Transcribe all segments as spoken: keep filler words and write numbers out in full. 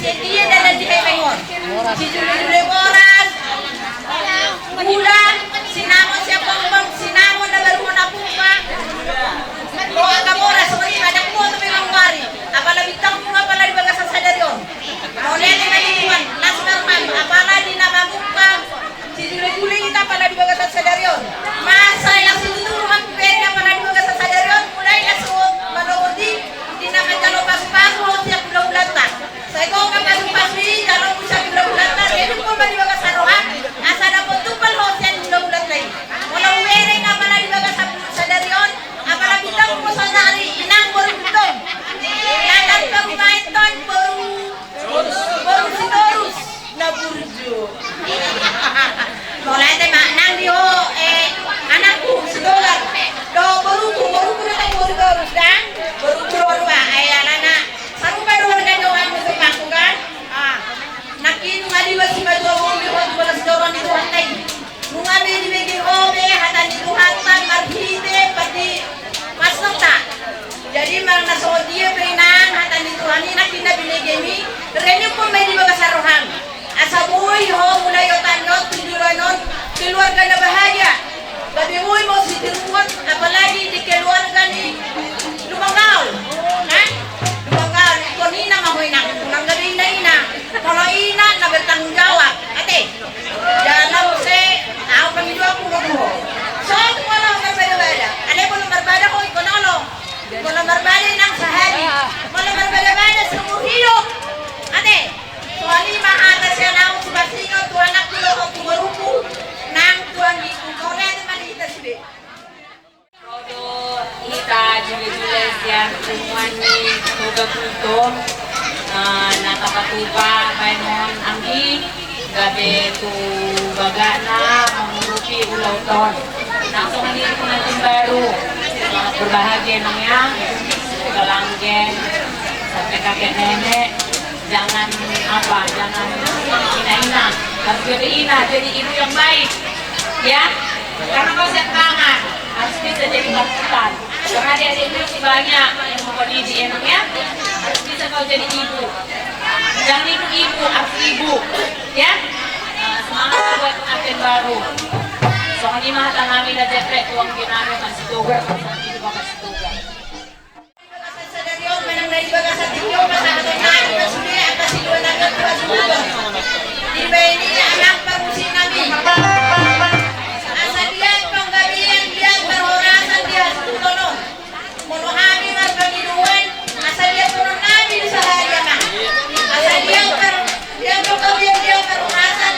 sian dia dalan di hepeng on. Sijulejule boras, gula, sinamot sian pongpong, sinamot na baru hona pumpa. Dohot angka boras, songon i ma, ndang huboto pe manguari. Apala bintangmu, apala di bagasan sadari on. Mauliate ma di Tuhan, las ma roham, apala di na mamungka. Sijulejule hita apala di bagasan sadari on. Masa yang situtu roham tu bere apala di bagasan sadari on, mulai na so manogot i, di na manjalo pasupasu ho sian hulahulanta. Sai gok ma pasupasu i jalomu sian hulahulanta, jadi pol ma di bagasan roham, asa dapot tumpal ho sian hulahulanta i. Molo hubereng apala di bagasan sadari on, apala bintangmu sadari, inang boru Gultom. Inang boru Gultom, boru Boru Sitorus na burju. Mauliate ma nang di ho, eh, anakku Sitogar. Dohot boruku, boruku do tong boru Torus, dang? Boruku do dua, eh, alana sarupa do harga ni donganmu tu pangku, kan? Ah. Nangkin nunga dibahen simatua boru i ho tu bagas joro ni Tuhanta i. Nunga be dibege ho be hata ni Tuhanta marhite parpasonta. Jadi manang na songon dia pe inang hata ni Tuhan i nangkin na binegemi, renungkon ma i di bagasan roham. Asa boi ho mulai otan on tu joloan on keluarga na bahagia. Gabe boi ma ho sitiruon, apalagi di keluarga ni Lumban Gaol. Kan? Lumban Gaol, ingkon ina ma ho inang, unang gabe ina-ina. Molo ina na bertanggung jawab. Ate. Jala muse, au pangidoanku ma tu ho. So tung olo marbada-bada. Alai molo marbada ho ingkon olo. Molo marbada inang sahali. Molo marbada-bada seumur hidup. Ate. Songon i ma hata sian au sipasingot tu anakku dohot tu boruku. Nang tu anggikku. Mauliate ma di hita sude. Ro do hita jule-jule sian punguan ni Sitogar Gultom, eh, na tapatupa bahenon anggi, gabe tu bagana mangurupi ulaon on. Nang songon i tu pengantin baru, selamat berbahagia, Nang, ya. Semoga langgeng sampai kakek nenek. Jangan apa, jangan ina-ina. Harus jadi ina, jadi ibu yang baik. Ya, karena kau siap tangan, harus bisa jadi panutan. Karena adik-adikmu masih banyak yang mau kau didik, ya, Nang, ya. Harus bisa kau jadi ibu. Jangan ibu-ibu, harus ibu. Ya. Nah, semangat buat pengantin baru. Songon i ma hata nami na jempek tuang kinami Pak Sitogar, Pak Sitogar, Pak Sitogar. Sadari on manang na di bagasan tingki on pasahaton nami ma sude angka silua nami on tu hasuhuton. Dibahen i amang parmusik nami. Asa liat panggabean, liat parhorasan di hasuhuton on. Molo hami marpangidoan, asa liat dohonon nami do sahali amang. Asa liat par, liat panggabean, liat parhorasan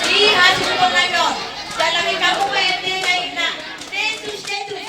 di hasuhuton nami on. Jala mengkamu ma ende na inna. Densus, densus.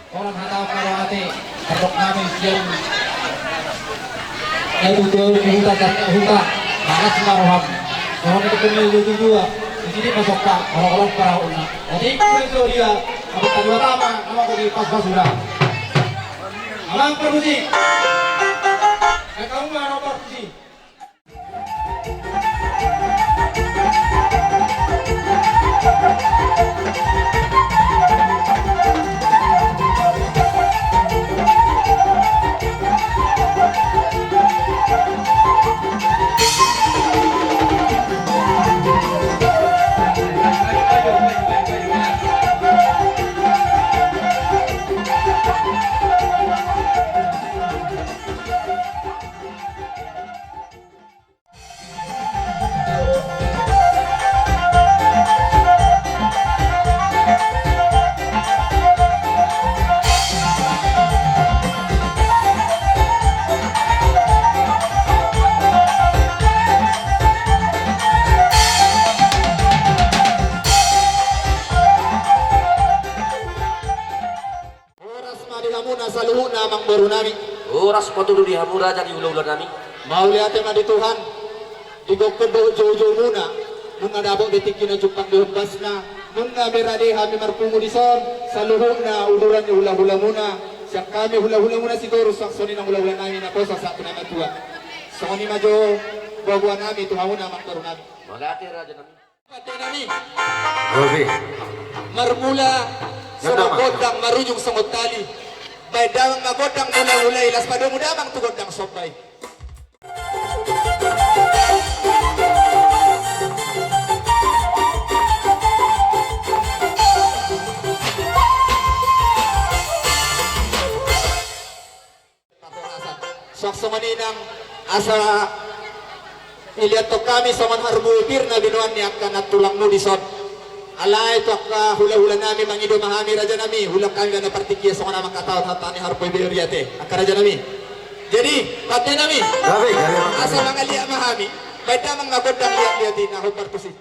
Holan hata ma roham ate, tardok nami sian na tutu di huta, huta, palas ma roham. Roham itu kena dua tutu dua. Di sini masuk ka, holan-holan parahutna. Jadi, itu dia, apa tadi apa, apa kau di pas-pas sudah. Amang permusik. Kau ma, amang permusik. Horas ma di hamuna saluhutna amangboru nami. Horas ma tutu di hamu raja ni hulahula nami. Mauliate ma di Tuhan, di gokhon dohot joujoumuna, nunga dapot be tingki na jumpang di hombasna, nunga be rade hami marpungu dison, saluhutna uduran ni hulahulamuna, sian hami hulahulamuna Sitorus, suang songon i nang hulahula nami naposo sahat tu na matua. Songon i ma jo boaboa nami tu hamuna amangboru nami. Mauliate raja nami. Pande nami. Oke. Marmula songon gondang, marujung songon tali. Baen damang ma gondang hulahula i, laos padomu damang tu gondang somba i. Suang songon i nang asa iliathon hami songon harbue pir na binoan ni angka nantulangmu dison. Alai tu angka hulahula nami mangido ma hami raja nami, hulang hami na partingkian songon na mangkatahon hata ni harbue pir i ate, angka raja nami. Jadi, pande nami. Gabe, gabe. Asa mangaliat ma hami. Baen damang ma gondang liatliat i na hombar tusi.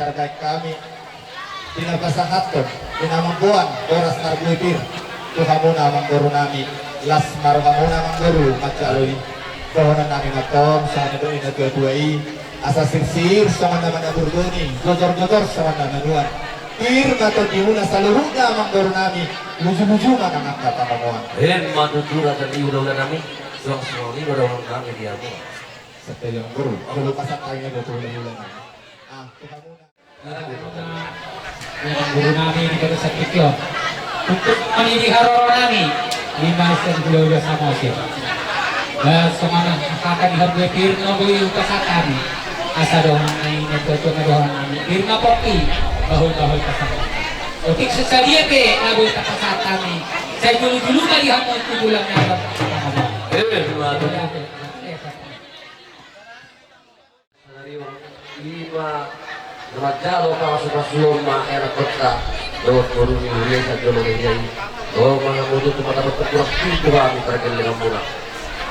Tarbaen hami di na pasahathon, di na mamboan boras marbue pir tu hamuna amangboru nami. Las ma rohamuna amangboru manjalo i dohonon nami ma tong, songon na nidok ni na tuatua i: Asa sirsir songon na manaburgoni, jojorjojor songon na manuan. Pir ma tondimuna saluhutna amangboru nami, lujuluju ma nang angka pangomoan. Emma tutu raja ni hulahula nami. Suang songon i ma dohonon nami di hamu. Santabi amangboru, ahu lupa santabi na do tu hulahula nami. Ah, tu hamuna. Amangboru nami di bagasan tingki on, untuk manidi haroro nami, ima sian hulahula Samosir. Ba songon na hata ni marbue pir na boi hupasahat hami, asa dohonon nami, na tuatua na dohonon nami: Pir ma pongki, bahulbahul pasahathon. Otik so sadia pe na boi tapasahat hami, sai jolojolo ma di hamu tu tulang ni adat. Eh, betul. Ima na manjalo pasu-pasuon ma anakhonta dohot boru ni huria i, sian jolo ni huria i. Dohot ma na molo tung mandapot boras pir tu hami pargellenganmuna.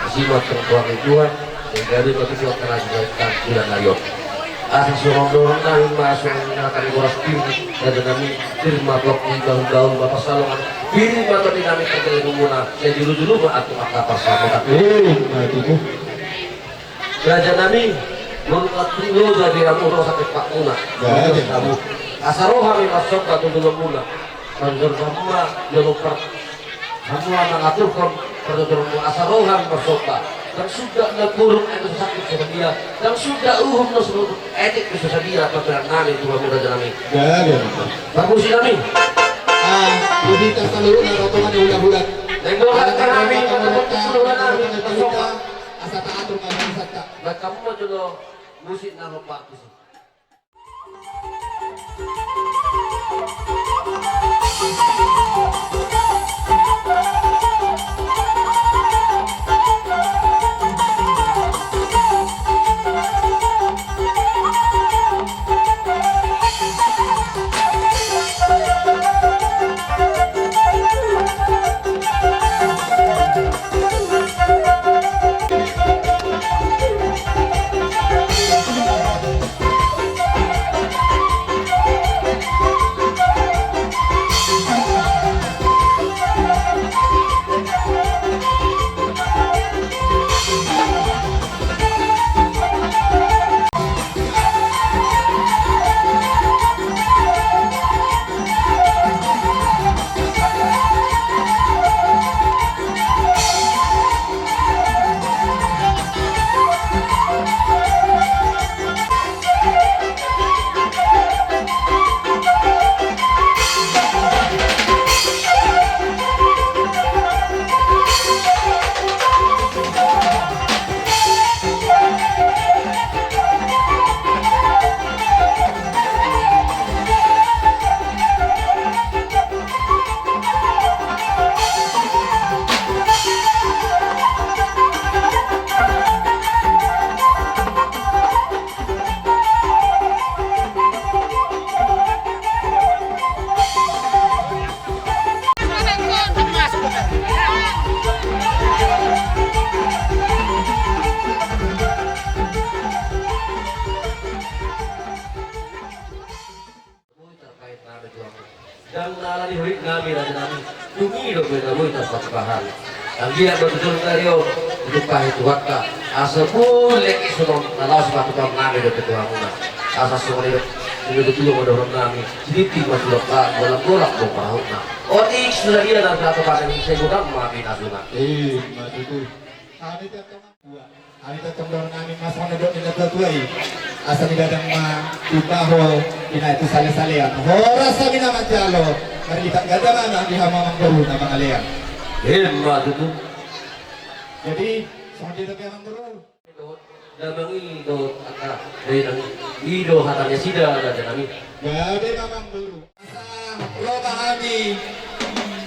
Asi ma tong tu hami Tuhan, sehingga gabe ma tutu angka na sian tulang nari on. Asa songon dohonon nami ma songon na hata ni boras pir, raja nami: Pir ma pongki, bahulbahul ma pansalongan. Pir ma tondi nami pargellenganmuna, sai jolojolo ma antum angka pansamotan. Eh, ima tutu. Raja nami, molo tung loja be hamu ro sangkep pakmuna, ya, molo ya. Hamu, asa ro hami marsomba tu jolomuna. Parjolo hamu ma jolo par-, hamu ma mangaturhon parjolo hamu, asa ro hami marsomba. Ndang suda na buruk etek so sangkep so sadia, ndang suda uhum na so etek so sadia, pambahenan nami tu hamu raja nami. Ya, ya. Parmusik nami. Ah, di hita saluhutna rombongan hulahula. Naeng boha hami, rombongan hulahula nami, marsomba. Asa taatur ma bangsa ta. Bahen hamu ma jolo musik na hombar tusi. Boi tarbaen nami tu hamu. Ndang na ala ni hurit nami raja nami, dung i do boi na boi tarpatupa hami. Anggiat ma tu joloan ni ari on ditumpahi Tuhanta, asa boi lengki songon na laos patupaon nami dope tu hamuna. Asa songon i do nidok ni tulang ma dohonon nami: Sitintin ma surat laat, bolak-bolak do parahutna. Otik so sadia na pinatupa nami, sai godang ma pinasuna. Ima tutu. Hami pe antong Hami pe antong dohonon nami ma songon na nidok ni natuatua i: Asa nidadang ma timbaho, binahen tu salesalean. Horas hami na manjalo, marlipat ganda ma di hamu amangboru na mangalean. Ima tutu. Jadi songon dia dope amangboru. Dohot damang i dohot angka dainang i, i do hata ni nasida raja nami. Gabe ma amangboru. Asa ro ma hami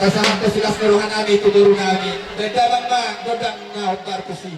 pasahathon silas ni roha nami tu boru nami. Baen damang ma gondang na hombar tusi.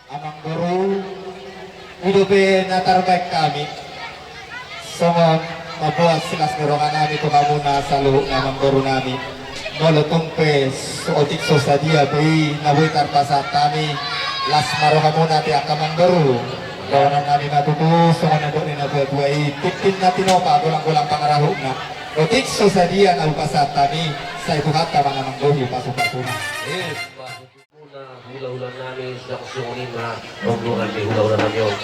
Amangboru, i dope na tarbaen hami. Songon mamboan silas ni roha nami tu hamuna saluhutna amangboru nami. Molo tung pe so otik so sadia pe i na boi tarpasahat hami, las ma rohamuna tu angka amangboru. Dohonon nami ma tutu songon na nidok ni natuatua i, tintin na tinopa, golanggolang pangarahutna. Otik so sadia na hupasahat hami, sai Tuhanta ma na manggohi pasupasuna. Muna hulahula nami, songon i ma rombongan ni hulahula nami on.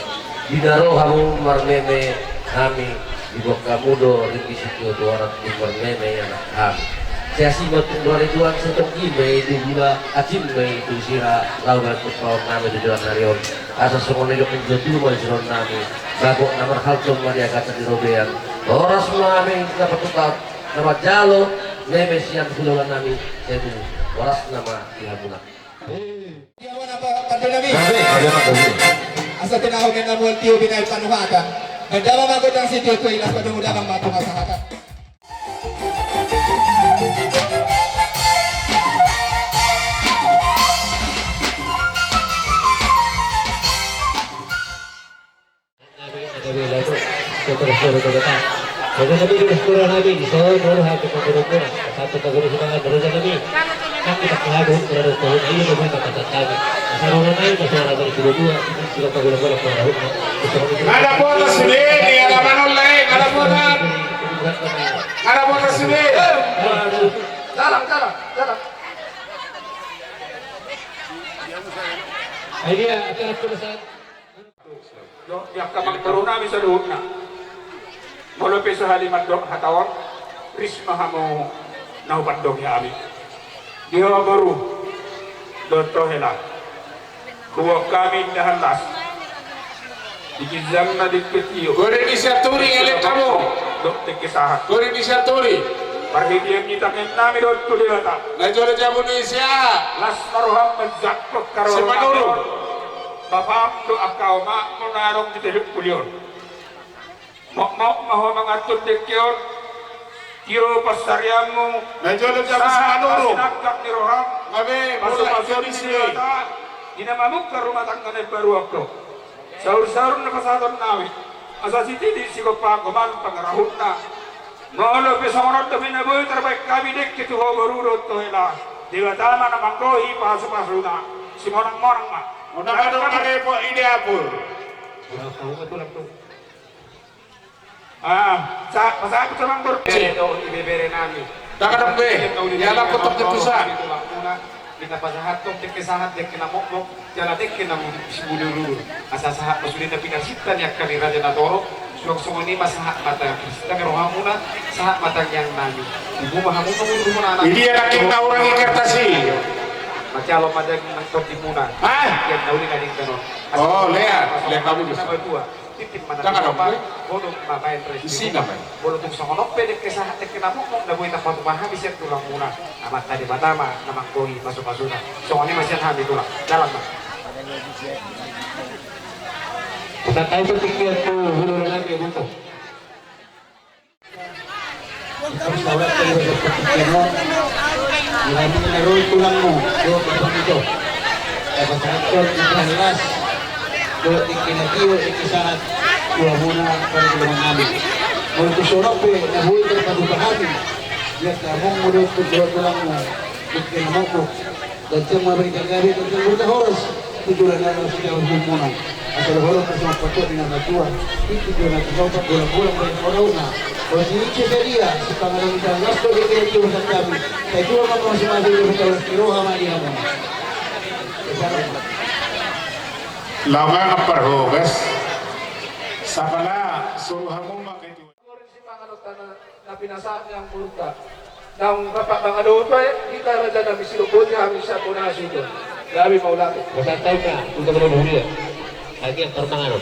Di na ro hamu marmeme hami, diboan hamu do ringgit sitio tu anak ni marmeme anak hami. Sai asi ma tung roha ni Tuhan, sai tonggi ma i tu hula, ajin ma i tu sira, laho ma tumpak nami tu joloan ni ari on. Asa songon na nidok ni natuatua ma di joloan nami, bagot na marhalto ma di agatan di robean. Horas ma hami na patupa Na manjalo meme sian hulahula nami, sai tu horas nama di hamuna. Dia mana, Pak, pande nami? Gabe, gabe, Pak, gabe. Asa tinahu menamu tio binaik panuhatan. Gandama ma godang sitio tu ilas padomu damang ma tu masyarakat. Ada potas sude, ni ada manol lai, ada potas. Ada potas sude. Jalan, jalan, jalan. Ai dia, acara perusahaan. Di angka amangboru nami saluhutna. Molo pe sahali mandok hata on, ris ma hamu na hupandok hami. Di ho boru dohot ho hela, huboan hami indahan las di ginjangna dengke tio. Gori ni siaturi elek hamu. Dok dengke sahat. Gori ni siaturi. Parhitean ni tangiang nami dohot tu Debata. Na jolo jabu ni sia. Las ma roham manjangkon haroro. Simanurung. Bapam dohot angka omakmu na adong di Teluk Puli on. Mokmok ma ho manganhon dengke on. Tio pansarianmu. Na jolo jabu Simanurung. Sahat ma sinangkap ni roham. Gabe, pasupasu ni Debata di na mamungka rumah tangga na imbaruan ho. Saur-saur na pasahaton nami. Asa sititi sigompa goman pangarahutna. Molo pe songon on dope na boi tarbaen hami dengke tu ho boru dohot ho hela, Debata ma na manggohi pasupasuna. Simonang-monang ma. Unang adong na repot i dapur. Ah, sa, pasahat tu amangboru. Eh, dohot ibebere nami. Dang adong be. Ia lapo tong ketusan. Di na pasahathon dengke sahat, dengke na mokmok, jala dengke na simudur-udur. Asa sahat ma sude na pinasinta ni angka ni raja na torop. Suang songon i ma sahat ma tangiang ni rohamuna, sahat ma tangiang nami. Ibu ma hamu nungun rumah anak. Idia nangkin na hurang i kertas i. Manjalo ma daging nang tondimuna. Ah. Tangiang na uli na dengke on. Oh, lea, lea hamu. Titip ma na. Jangan dong, bodo ma baen res. Isi nama. Molo tung songon on pe dengke sahat dengke na mokmok na boi tapatupa hami sian tulangmuna. Amanta Debata ma na manggohi pasupasuna. Songon i ma sian hami tulang. Jalan ma. Pasahat hami tu tingki tu hulahula nami, Buto. Pasahat hami tu tingki on. Di hami na ro i tulangmu, do pasahat tu. Pasahat tu tingki na las. Dohot tingki na tio, tingki sahat tu hamuna parjolo nami. Molo tung songon on pe na boi tarpatupa hami. Di angka amongmu dohot tu tulangmu. Tingki na mokmok. Ganjang ma barita gabe, ganjang ma barita horas. Tu tulang na ro sijalo hulahula. Asa dohonon ma songon patupa ni na matua. Tingki na tinopa, bolang-bolang baen horona. Molo tingki sadia, sipanganon ni las do dengke tio pasahat hami. Sai tuat ma masimasing di hita las ni roha ma di hamu. Laho ma parhogas. Sapala suru hamu ma ketua. Sipanganon tana na pinasahat ni amangboruta. Naung rap mangan dope hita raja nami, sidok boti hami sian bona hasuhuton. Gabe mauliate. Pasahat hami tu amangboru huria. Agia parmanganon.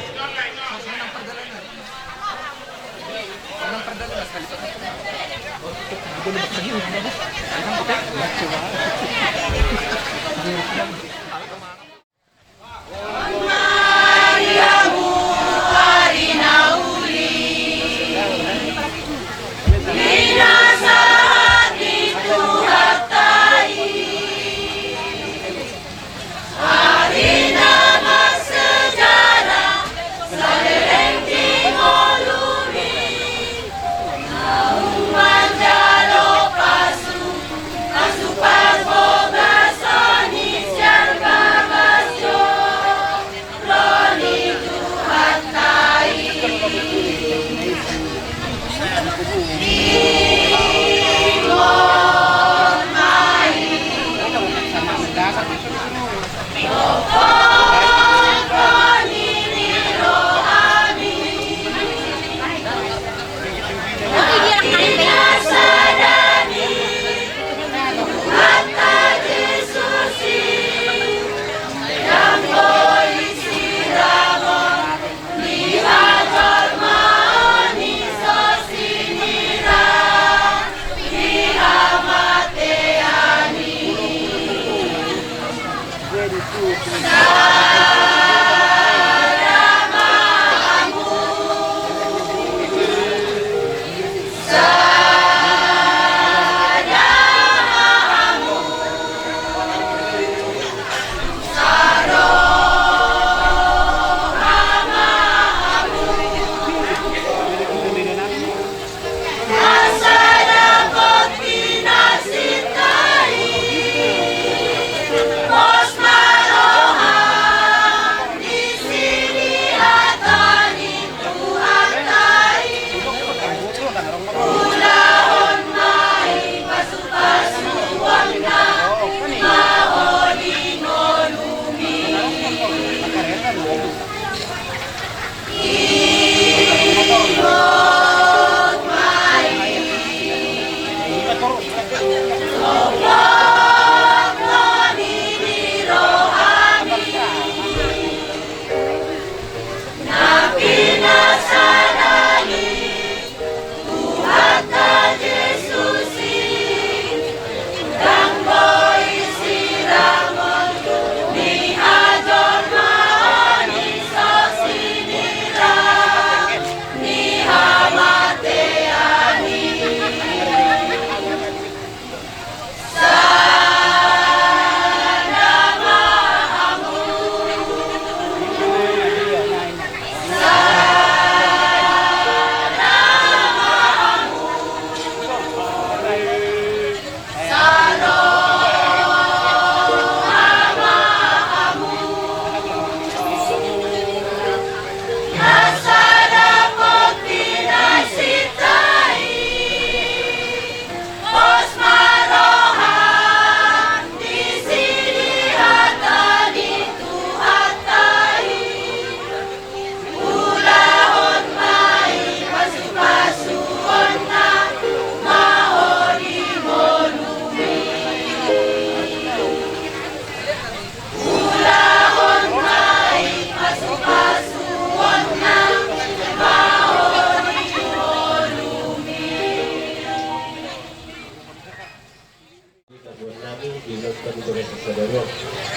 Tabuan nami, di lot kami berasa sadari on.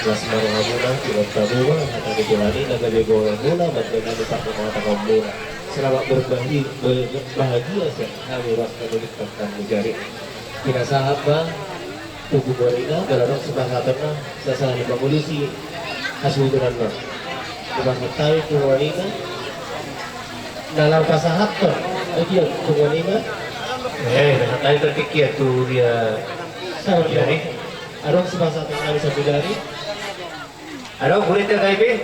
Las ma rohamuna, di lot tabuan, hata ni Tuhan i, na gabe goarmuna, bangga nami, parmata hamuna. Selamat berbahi-, ber-, bahagia, sehat, hami ruas kami di Pangkang Mujari. Pinasahat ma, tu punguan i na, baladok sipasahaton na, sasala ni pangolusi, hasuhuton na. Dipasahat hami punguan i na, na laho pasahathon, bagian punguan i na. Eh, na tadi terpikir tu dia. Sabar, jari. Adong sipasahaton nami sapu jari. Adong, boleh tiap kali, Pi?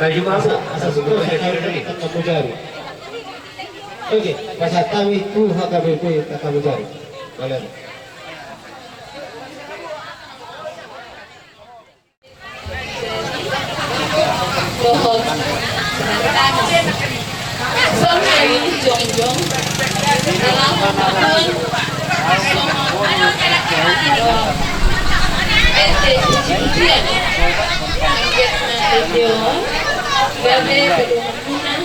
Baju mampu. Asa, asa suka, boleh saya tiap kali. Sapu jari. Oke, pasahat hami tu H K B P Takamujari. Balen. Dohot. Songon i jongjong. Dalam pangkon. Songon i. Ete ujian. Angketna ete on. Gabe pedoman.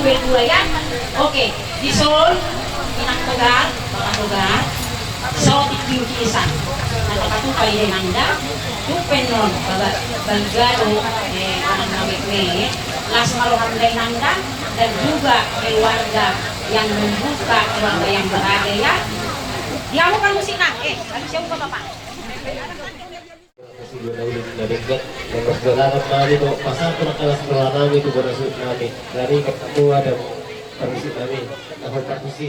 Dua ya. Oke, dison, Inang Togar, Bapak Togar, so tingki utusan. Na tapatupa i da Inang da, tung pe annon, Bapak Balga do, eh, Inang Mame, las ma roham da Inang da, dan juga keluarga yang membuka, keluarga yang berada ya. Dia bukan musik nang, eh, lalu siapa Bapak? Pasahat ma hami tu bona suhut nami dari ketemu ada permisi nami. Tahu permisi.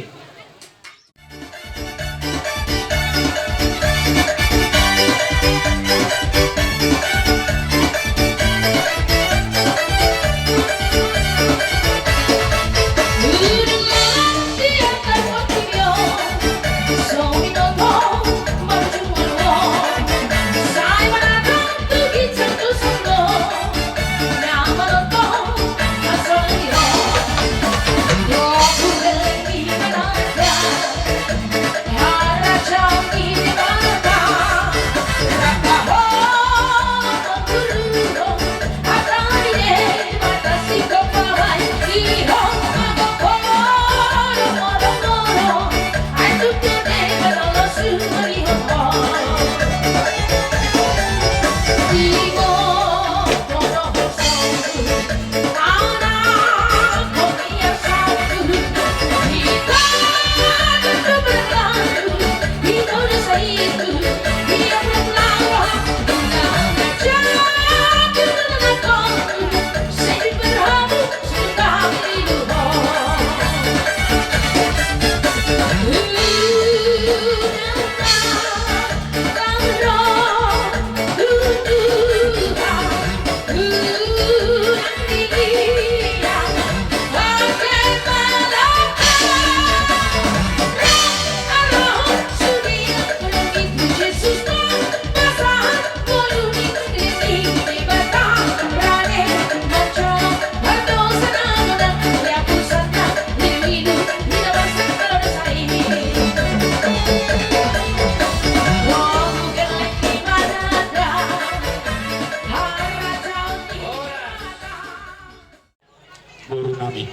Boru nami.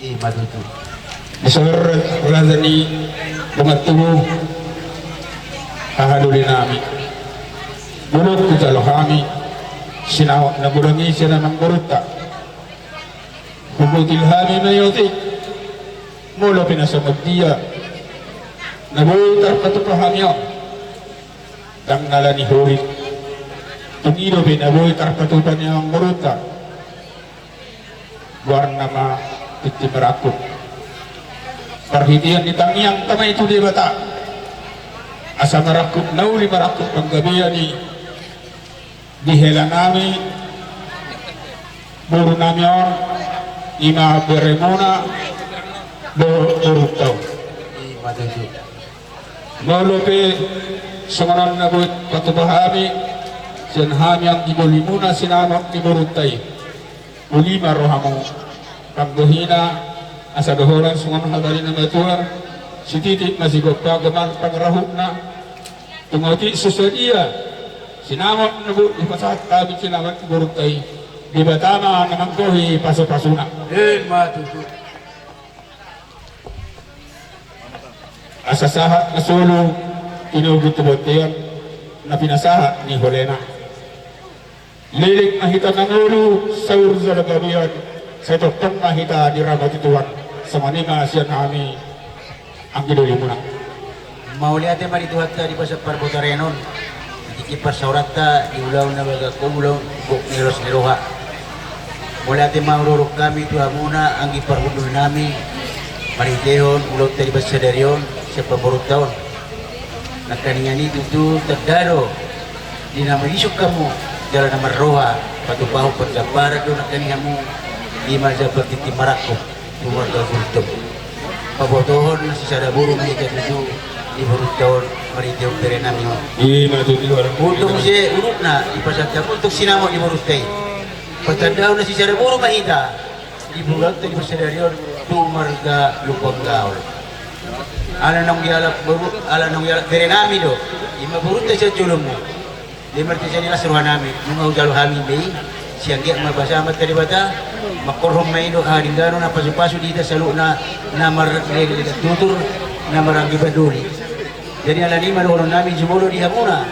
I ma tutu. Di saur raja ni bongan tubu, haha doli nami. Molo hujalo hami sinamot na godang i sian amangborunta, huboto hami ma i otik. Molo pe na songon dia na boi tarpatupa hami on, ndang na ala ni holit. Tung i dope na boi tarpatupa ni amangborunta. Goarna ma Tintin Marangkup. Parhitean ni tangiang ta ma i tu Debata, asa marangkup na uli, marangkup panggabean i di hela nami, boru nami on, i ma beremuna dohot borunta on. I ma tutu. Molo pe songon on na boi patupa hami sian hami anggi dolimuna sinamot ni borunta i, uli ma rohamu. Panggohina, asa dohonon songon hata ni na matua: Sititi ma sigompa, gomar pangarahutna. Tung otik so sadia sinamot na boi dipasahat hami sinamot ni borunta i, Debata ma na manggohi pasupasuna. I ma tutu. Asa sahat na solu tinogu tu bontean na pinasahat ni holena. Leleng ma hita mangolu saur jala gabean, sai tongtong ma hita diramoti Tuhan. Songon i ma sian hami anggi dolimuna. Mauliate ma di Tuhanta di bagasan parbotaren on, di tingki parsaoranta, di ulaon na bagangkon, ulaon gok ni ros ni roha. Mauliate ma hudokhon hami tu hamuna anggi parhundul nami, marhitehon ulaonta di bagasan sadari on sian pamborunta on. Nangkaningan i tutu tanda do di na marisuk hamu jala na marroha patupahon parjamparan do nangkaningan hamu, i ma jambar Tintin Marangkup. Tu marga Gultom. Pabotohon na sisada boru ma hita tutu di borunta on marhitehon bere nami on. I ma tutu. Untung muse urukna dipasahat hamu tu sinamot ni borunta i. Patandahon na sisada boru ma hita di borunta di parsadari on tu marga Lumban Gaol. Ala naung dialap boru, ala naung dialap bere nami do. I ma borunta sian jolommu. Di martijani las roha nami, nunga hujalo hami be i. Sian dia ma basa Amanta Debata, mangkorhon ma i do hahadinganon na pasupasu di hita saluhutna, na marlele tutur, na maranggi banduli. Jadi alani i ma dohonon nami jumolo di hamuna.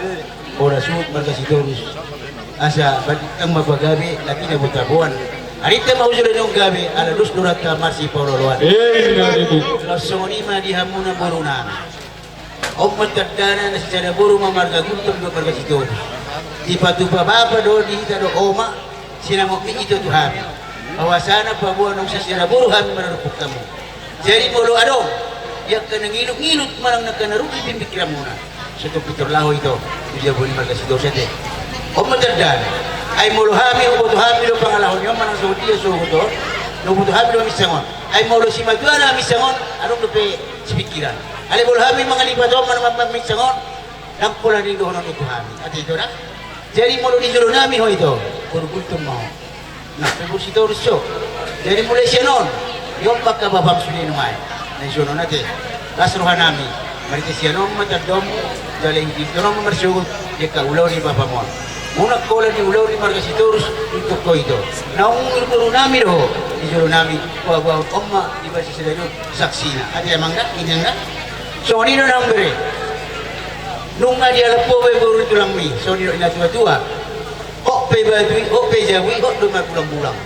Horas suhut marga Sitorus. Asa balintang ma pagabe, latina botaboan. Arinta ma hujolo naung gabe, ala dos do rohanta marsipaolooloan. Laos songon i ma di hamuna boru nami. On ma tandana na sisada boru ma marga Gultom dohot marga Sitorus. Dipatupa bapa do di hita do oma, sinamot ni ito tu hami. Bahwasana paboa naung sisada boru hami maradophon hamu. Jadi molo adong di angka na ngilutngilut manang na angka na rugi pingpingkiranmuna, so tung pintor laho ito tu jabu ni marga Sitorus ate. On ma tandana. Ai molo hami huboto hami do pangalaho ni on manang songon dia sogot on, na huboto hami do hami songon. Ai molo simatuana hami songon, adong dope sipingkiran. Alai molo hami mangalipat on manang mamingkir songon, ndang pola ni dohonon tu hami. Ate ito da. Jadi molo di jolo nami ho ito, boru Gultom ma ho. Nang pe boru Sitorus so. Jadi mulai sian on, di on ma angka bapam sude nuaeng. Na di son on ate. Las roha nami. Marhite sian on ma tandaonmu, jala di on ma marsogot di angka ulaon ni bapam on. Unang holan di ulaon ni marga Sitorus, unang ho ito. Naung boru nami do ho, di jolo nami, paboa on ma di basa sadari on, saksina. Ate amang da, inang da. Songon i do naung bere. Nunga dialap ho be boru ni tulangmi, songon i do na tuatua. Hot pe batu i, hot pe jabu i, hot do margulanggulang.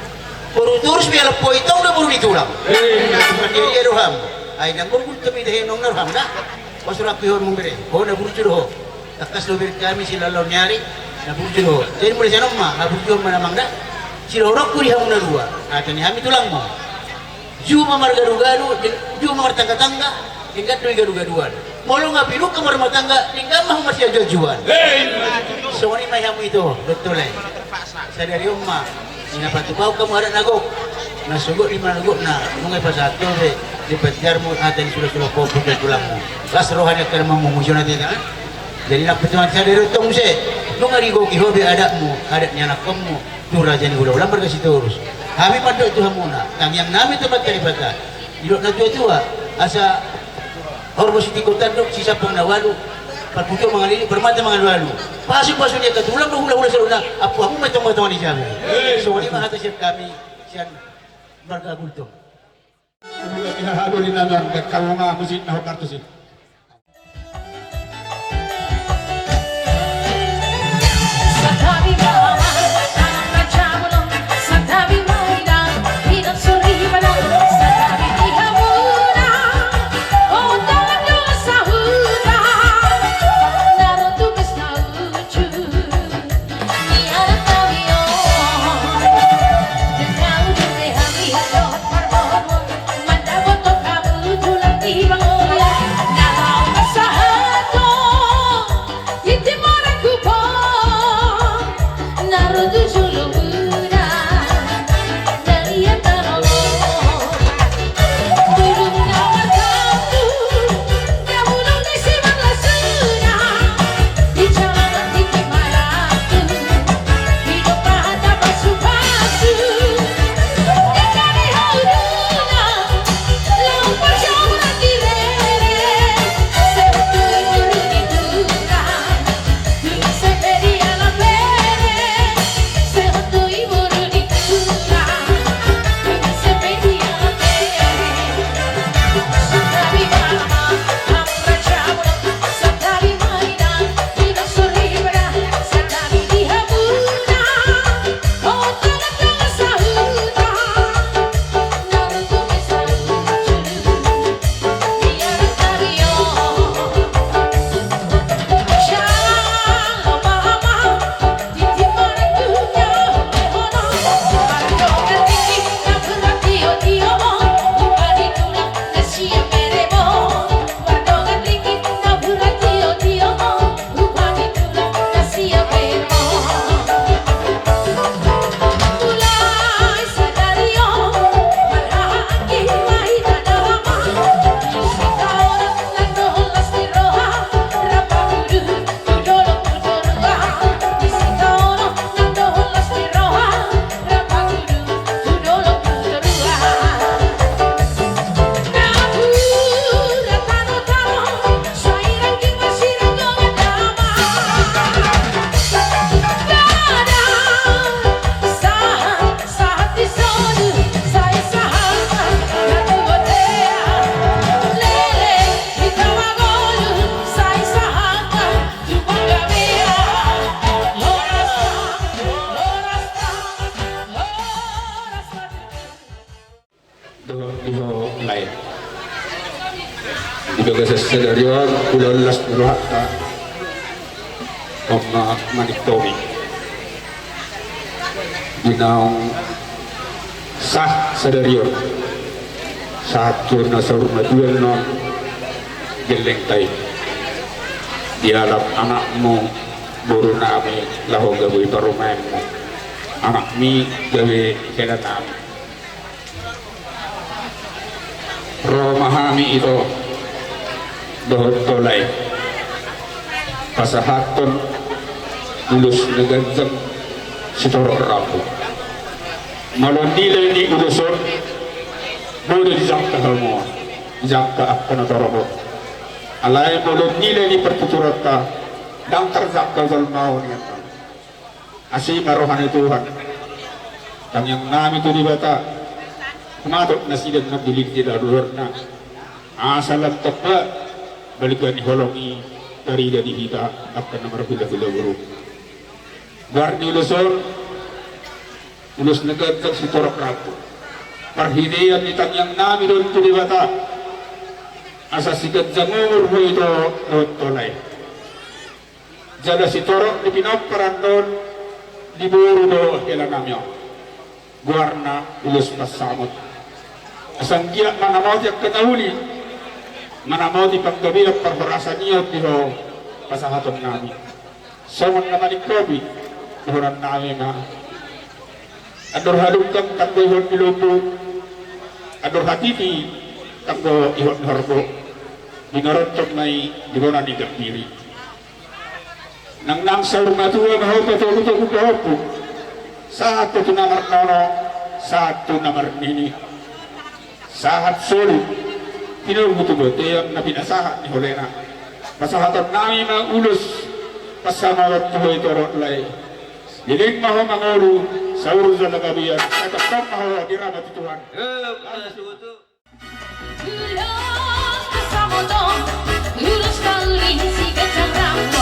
Boru Sitorus pe ialap ho i, tong do boru ni tulang. Ia, ia roham. Ai ndang boru Gultom i, tahe naung na roham da. Pasurang pe ho mambere. Ho na burju do ho. Tangkas do bere hami silaon ni ari. Na burju do ho. Jadi mulai sian on ma, na burju ma amang da. Sidohononku di hamu na dua. Hata ni hami tulangmu. Juma margadugadu, juma martanggatangga, denggan do i gadugaduan. Molo nga pinungka marrumatangga, denggan ma hamu marsiajuajuan. Songon i ma i hamu ito, dohot tole. Sadari on ma, i na patupahon hamu adat na gok. Na sogot i ma na gok na, nunga i pasahat ho be, di patiarmu, hata ni sulasula, pompung dan tulangmu. Las roha ni angka na mamungujona teta. Jadi na petuan sadari on tong muse, nunga digoki ho be adatmu, adat ni anakkonmu. Tu raja ni hulahula marga Sitorus. Hami mandok tu hamuna, tangiang nami tu Amanta Debata. Didok na tuatua, asa horbo sitingko tandok, sisampang na ualu, parputio mangalilik, parmata mangalualu. Pasupasu ni angka tulang dohot hulahula saluhutna, ampu hamu ma i tongatonga ni jabu. Songon i ma hata sian hami, sian marga Gultom. Ina halu ni nanang, dan kamu ma musik na ho kartusi. Sadari on, ulaon las ni rohanta, on ma Manik Tommy. Di naung sah sadari on, sahat tu na saur matua annon, gellengta i. Dialap anakmu, boru nami, laho gabe parumaenmu. Anakmi gabe hela nami. Ro ma hami ito dohot tolai pasahathon ulos na ganjang sitorop rambu. Molo nilai ni ulos on, boi do dijangka hamu on, dijangka angka na torop on. Alai molo nilai ni partuturonta, ndang tarjangka jolma on nian. Asi ma roha ni Tuhan. Tangiang nami tu Debata, humatop nasida na buligi di dalan ruarna. Asa lam tamba balga ni holong i tarida di hita angka na marhulahula boru. Goar ni ulos on, ulos na ganjang sitorop rambu. Parhitean ni tangiang nami do on tu Debata, asa siganjang umur ho ito dohot tolai. Jala sitorop ni pinompar annon di boru dohot hela nami on. Goarna ulos pansamot. Asa anggiat manamoti angka na uli, manamoti panggabean parhorasan i on di ho pasahaton nami. Songon na maningkopi, dohonon nami ma. Andor hadungka tanggo ihot ni lombu, andor hatiti tanggo ihot ni horbo. Binoronhon ma i di bona ni gambiri. Nangnang saur matua ma ho patogutogu pahompu. Sahat tu na marnono, sahat tu na marnini. Sahat solu, tinogu tu bontean na pinasahat ni holena. Pasahaton nami ma ulos pansamotan tu ho ito dohot lae. Leleng ma ho mangolu, saur jala gabe, sai tongtong ma ho diramoti Tuhan. Ulos pansamotan, ulos na uli siganjang rambu.